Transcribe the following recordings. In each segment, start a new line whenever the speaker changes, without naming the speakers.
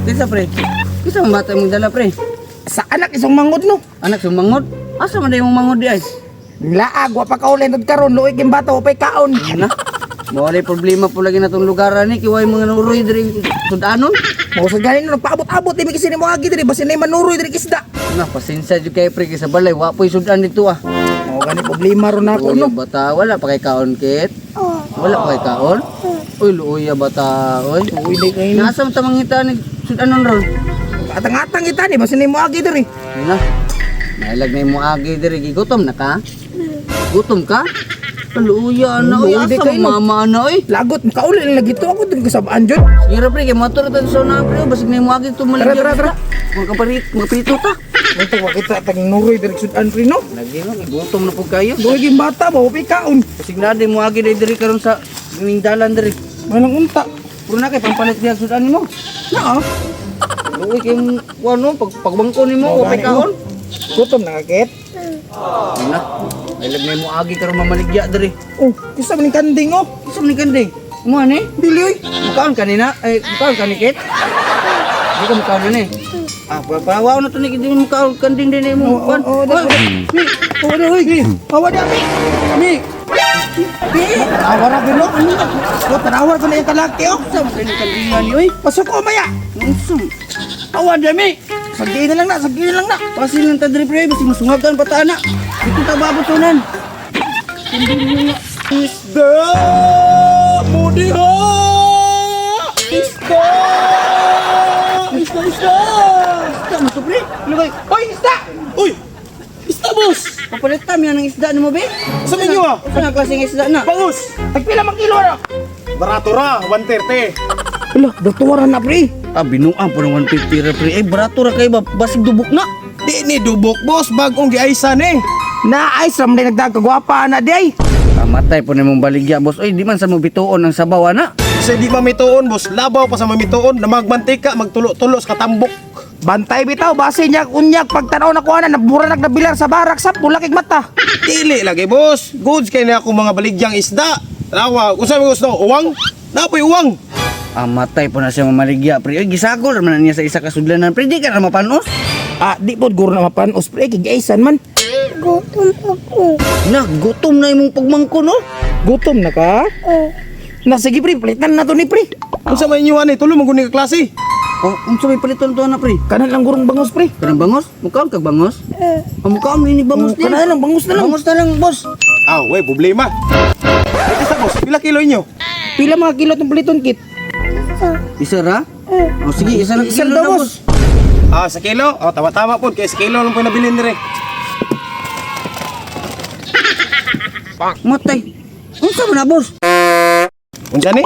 Kinsa, pre? Kinsa man bata imong dala, pre?
Sa anak isang mangod no.
Anak sa mangod? Asa man imong mangod di ay?
Laag wa pa kaulin tud karon luoy king bata wa pay kaon.
Na. Mao problema po lagi natong lugar ani kay way mga nuroy diri sudanon.
Mao sa gani no nagpaabot-abot di mi kasi nimo agi diri basin nay manuroy diri kisda.
Na pasensya jud kay pre kay sa balay wa po'y sudan dito ah.
Mao gani problema ron ako
Luoy
no.
bata wala pa kay kaon kit. Wala pa kay kaon. Uy luoy bata oy.
Uy di kay no.
Nasa man ta mangita ni sudanon ron?
Atang-atang kita ni basin nimo agi diri.
Na. Nailag na imo agi diri gigutom na ka? Gutom ka? Luoy na oy
Luoy di
asa
kay no.
mama na oy.
Lagot makaulin lagi to ako diri kasabaan jud.
Sige ra pre kay motor ta sa na pre basig na imo agi tumaligya.
Tara, tara, tara.
Mga kaparit, mga prito ta.
Ito wa kita tag nuroy diri sudan pre no.
Lagi no, gutom na pud kayo.
Luoy king bata ba wa pay kaon.
Basig na di mo agi diri karon sa dalan diri.
Manang unta.
Puro na kay pampalit diha sudan nimo.
Na ah.
Luoy kay kuno pag pagbangko nimo
Mao
wa pay
gani,
kaon.
Gutom na ka kit.
Na. Ilag na imo agi karon mamaligya diri.
Oh, isa man ning kanding oh.
Isa man ni kanding. Mo ani?
Dili oy.
Mukaon kanina? Ay, mukaon kani kit? Di ka mukaon na ni. Ah, papawaw na to ni di mo mukaon kanding din mo.
Oo, oo, oo,
Mi,
Oh, ano oy. Awa di abi.
mi.
Tanawa ra gyud no. Oh, tanawa ko na yung kalaki oh.
Sa man kani kandingan ni oy.
Pasok ko maya.
Unsa? Awa dami.
Sagdi na lang na, sagdi na lang na.
Pasil lang ta diri pre, basi masungagan pa ta ana. Dito ta babot tunan.
Isda! Mudiha! Isda! Isda, isda!
Isda mo to pre. Lugay.
Oy, isda!
Uy! Isda, boss!
Papalit ta mi ang isda nimo be.
Sa inyo ah!
Unsa nga klaseng isda na?
Bangus!
Tagpila man kilo ano?
Barato ra, 130.
Ala, doktora na pre.
Ah, binuang po ng 150 ra pre. Eh, barato ra kay ba? Basig dubok na.
Di ni dubok, boss. Bagong giaysa ni.
Na ay sa mga nagdagkagwapa na di ay.
Pamatay po nimong baligya, boss. Oy, di man sa mo bituon ang sabaw ana.
Kasi di mamituon, boss. Labaw pa sa mamituon. Na magmantika, magtulo-tulo sa katambok.
Bantay bitaw, base niya unyag pagtanaw na kuha na nabura nagnabilar sa barak sa pulakig mata.
Dili lagi, boss. Goods kay na ako mga baligyang isda. Tanawa, kung saan gusto, uwang? Napoy uwang.
Amatay po na siya mamaligya, pre. Oy, gisagol ra man na niya sa isa ka sudlanan, pre. Di ka ra mapanos.
Ah, di po guro na mapanos pre, kigaisan man.
Gutom ako.
Na, gutom na imong pagmangko, no?
Gutom na ka?
Oh,
Na sige pre, palitan na to ni pre.
Kung sa may inyuhan eh, tulo mong ka klase.
Oh, unsa may paliton to na, pre?
Kanan lang gurong bangos pre.
Kanang bangos? Mukaon kag bangos?
eh,
Ah, mukaon ni bangos
Oh, Kanan lang bangos na lang.
Bangos na lang, boss.
Ah, wey, problema. Eh, isa, boss. Pila kilo inyo?
Pila mga kilo tong paliton kit?
isa.
Isa ra?
Eh,
Oh, sige, isa lang
Isa
kilo
daw,
na,
boss.
boss.
Ah, sa kilo? Oh, tama-tama po. Kaya sa kilo lang po yung nabilin dire.
Matay. Unsa man na, boss?
Unsa ni?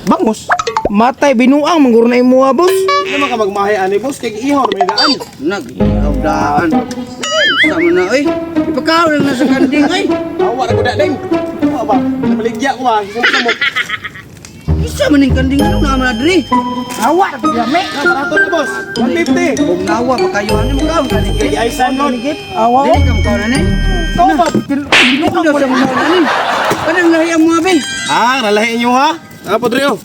Bangus.
Matay binuang mangguro na imuha boss.
Di naman ka magmahay ani, boss. Kay ihaw na may daan.
Nag-iawdaan. Unsa man na, oy? Ipakaon lang na sa kanding, oy.
Awa na ko na, ding. Awa ba? Namaligya ko ba? Samok-samok.
Isa man ning kanding ano na man diri.
Awa na pagdami.
Barato na, boss. 150.
Kung nawa makayuhan ni mukaon kani kit.
Kay Aisan nun.
Awa.
Dili ka mukaon ani.
Ikaw ba?
Dili ka daw sa mukaon ani. Kanang lahi ang mga bin.
Ah, nalahi inyo ha? Napo dre oh.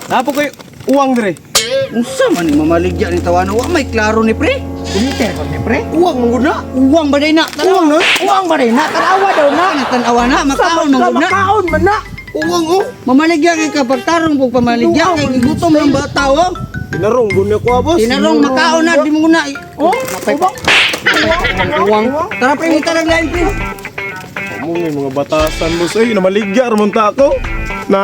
Napo koy uwang dre.
Unsa man ni mamaligya ni tawana wa may klaro ni pre.
Kumiter ko ni pre.
Uwang manggod na.
Uwang ba day na?
Uwang na.
Uwang ba rin na? Tanawa daw na.
Na tan-awa na makaon man gud na.
Makaon man na.
Uwang oh.
Mamaligya kay ka pagtarong pug pamaligya kay gigutom ang bata oh.
Tinarong gud ko ah, boss.
Tinarong makaon na di mo na.
Oh, ubang.
Uwang. Tara pre, mo tarang lain pre.
Amo may mga batasan boss ay namaligya ra man ta ako. Na.